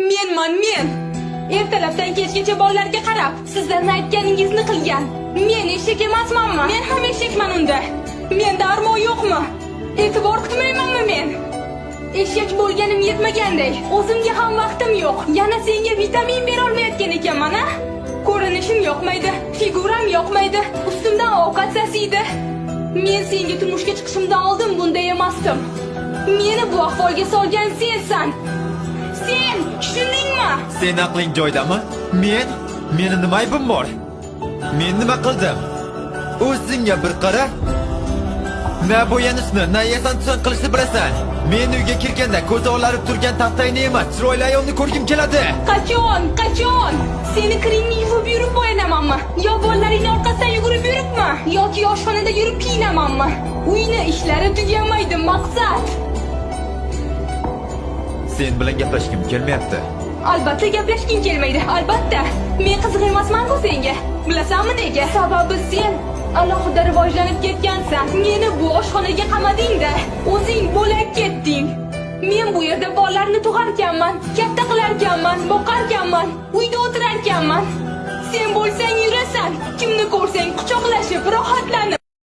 Menman men. Ertalabdan kechgacha bolalarga qarab, sizlarni aytganingizni qilgan. Men eshak emasmanmi? Men ham eshakman unda. Menda armon yo'qmi? E'tibor kutmaymanmi men? Eshak bo'lganim yetmaganday, o'zimga ham vaqtim yo'q. Yana senga vitamin bera olmayotgan ekanman, a? Ko'rinishim yoqmaydi, figuram yoqmaydi, ustimdan ovqat sasiydi. Men senga turmushga chiqishimdan oldin bunday emasdim. Meni bu ahvolga solgan sensan. Sen, tushundingmi? Sen aqling joyidami? Men? Meni nima aybim bor? Men nima qildim? O'zingga bir qara. Na bo'yanishni, na yasan-tusan qilishni bilasan. Men uyga kirganda ko'zi olarib turgan taxtayni emas, chiroyli ayolni ko'rgim keladi. Qachon? Qachon? Seni kiringni yuvib yurib bo'yanamanmi? Yo bolalaringni orqasidan yugurib yuribmi? Yoki oshxonada yurib kiyinamanmi? Uyni ishlari tugamaydi, Maqsad. Sen bilan gaplashgim kelmayapti. Albatta gaplashging kelmaydi, albatta. Men qiziq emasman-ku senga. Bilasanmi nega? Sababi sen alohida rivojlanib ketgansan. Meni bu oshxonaga qamading-da, o'zing bo'lak ketding. Men bu yerda bolalarni tug'arkanman, katta qilarkanman, boqarkanman, uyda o'tirarkanman. Sen bo'lsang yurasan, kimni ko'rsang quchoqlashib, rohatlanib.